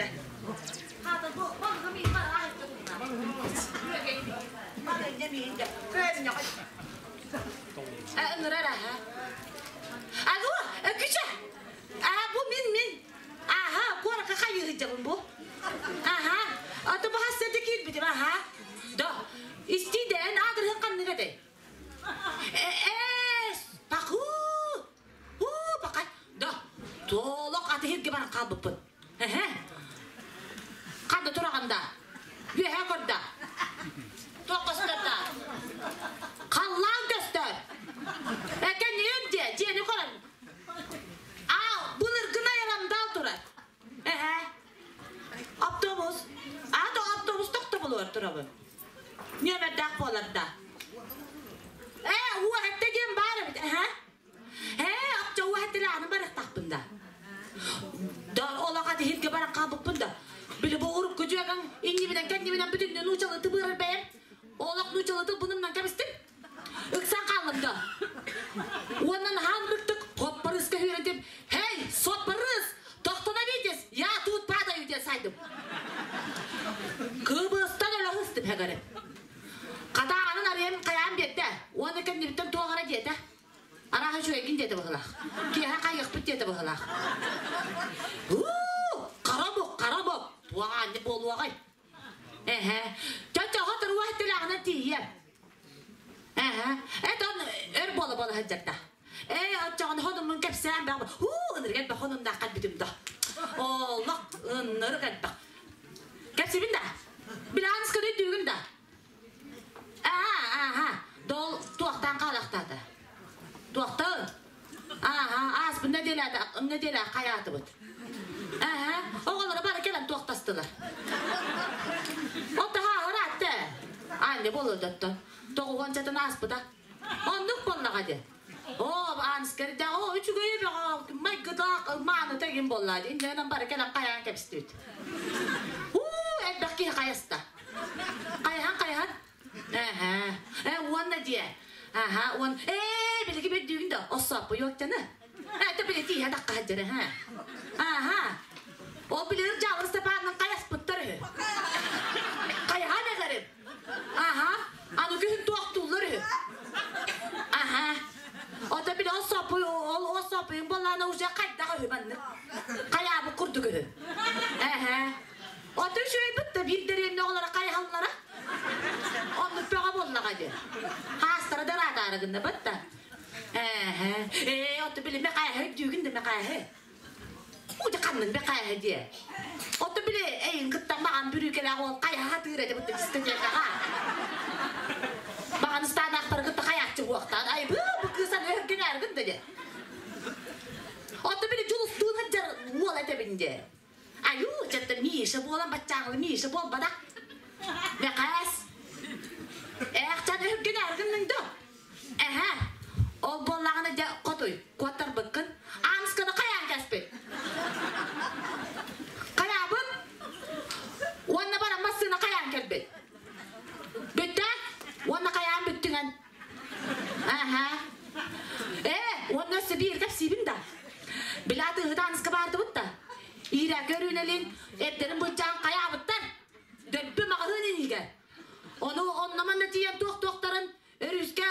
эрэ. Хаата бу балыгым иһин бар аайыта туһуна. Балыгым иһин дэ. Көөнньөҕө. Ыҥырар аха. Алло, Өкүчэ. Аа, бу мин мин. Аха, куоракка хайыһыдьабын бу. Аха, аты бу хассыта киирбитим аха. Да, истиидэн аадырыһын ханнык этэй? Э, паху! Уу, пакай. Да, толок аты хирге баран хаалбыппын. Эһэ. Ханна тураҕын да? Үөһэ көрдө. Туох көстөр да? Халлаан көстөр. Экэнниин дьиэ, дьиэни көрөн. Аа, былыргын айарамдаал турар. Эһэ. Автобус. Аа, то автобус тохтобулугар турабын. Нүөмэрдээх буолар да. Ээ, уоһэтте диэн баар эбит, эһэ. Ээ, оччо уоһэттэлээҕин барыахтаахпын да. Да, олох атиһиргэ баран хаалбыппын да. Били бу урукку дьүөгэҥ иннибинэн кэннибинэн бүтүннүү нуучалыы быырар бэйэм. Олох нуучалыы бунумнан кэбистим. Ыксан хааллым да. Уонна наһаа ынырыктык хоппарыска үөрэтим. Эй, соппарыс! Тохтоновитесь! Я тут падаю диэн сайдым. Кыбыстан өлө сыстым хэгэрим. Хата анын арыйан хайаан биэрдэ. Уонна кэннибиттэн туох эрэ диэтэ. Арааһа үчүгэйгин диэтэ быһылаах. Киэһэ хайыахпыт диэтэ быһылаах. Уу, хара бук, хара бук. Туох аанньа буолуоҕай? Эһэ. Чочоҕо туруа тилэҕинэн тиийиэм. Эһэ. Этон өр буола-буола сылдьарда. Ээ, оччоҕуна хонуммун кэпсээн бэҕ. Уу, ынырык элбэх хонумнаах кэлбитим да. Олох ынырык элбэх. Кэпсибин да. Билааныс көтүй дүүгүн да. Аа, ааха. Дол туохтаан хаалахтаата. Туохтан? Ааха, ааспыт нэдиэлэ нэдиэлэ хайаатыбыт. Ааха, оҕолоро бары кэлэн туохтастылар. Оттоһо атте. Аанньа буолуо Тоҕуһуончатын ааспыта. Оннук буоллаҕа дии. Оо, Аанскэрдээх, оо, үчүгэйи бөҕө, майгытаах, мааныта игин буоллаа дии. Инньэ бары кэлэн хайаан кэбистибит. Уу, элбэх киһи хайаста. Хайаһан, хайаһан. Эһэ. Э, уонна диэ. Аха, уон. Ээ, билиги бүддүүгүн да, оссооппу юоктаны. Это били тииһэ тахха сылдьар, ха. Аха. Ол билир дьаалыр Степаннын хайаспыттар үһү. Хайаһан эҕэрим. Аха. Аны күһүн туохтууллар үһү. Аха. Ото били ол соппуй, ол ол соппуйун буоллаана уже хайдах үһү маннык. Хайаабыт курдук үһү. Эһэ. Ото үчүгэйбит да биир дэриэбинэ оҕолоро хайаһаллара. Оннук бөҕө буоллаҕа дии. Хаастара да ыраатаары гынна бытта. Эһэ. Ээ, ото били мэхээһэ өйдүүгүн да мэхээһэ. Ути ханнык мэхээһэ диэ. Ото били эйин кытта маҕан бүрүүкэлээх уол хайаһа хатыыр этэ бытта дискотекаҕа. Маҕан ыстаанаахтары кытта хайааччы буохтаан. Ай бу бу кыыс аны өһөргүнээргин да диэ. Ото били дьулустуун сылдьар уол этэбин диэ. Айуу, чэттэ Миша буолан баччааҥылы Миша буолбатах. Мэхээс. Ээхчэн өһүргүн ааргынныҥ дуо? Эһэ. Ол буоллаҕына дьэ хотуй, куоттарбыккын. Аамсканы хайаан кэспит? Хайаабыт? Уонна баран массыына хайаан кэлбит? Бүттэ? Уонна хайаан бүттүҥэн? Аха. Ээ, уонна өссө биир кэпсиибин да. Били атыыһыт Ааныска баардыбыт да. Иирээки өрүүнэлин эрдэрин былдьаан хайаабыттар. Дөлбү маҕаһыын инигэ. Ону онно-манна тиийэн туох-туохтарын өрүүскэ.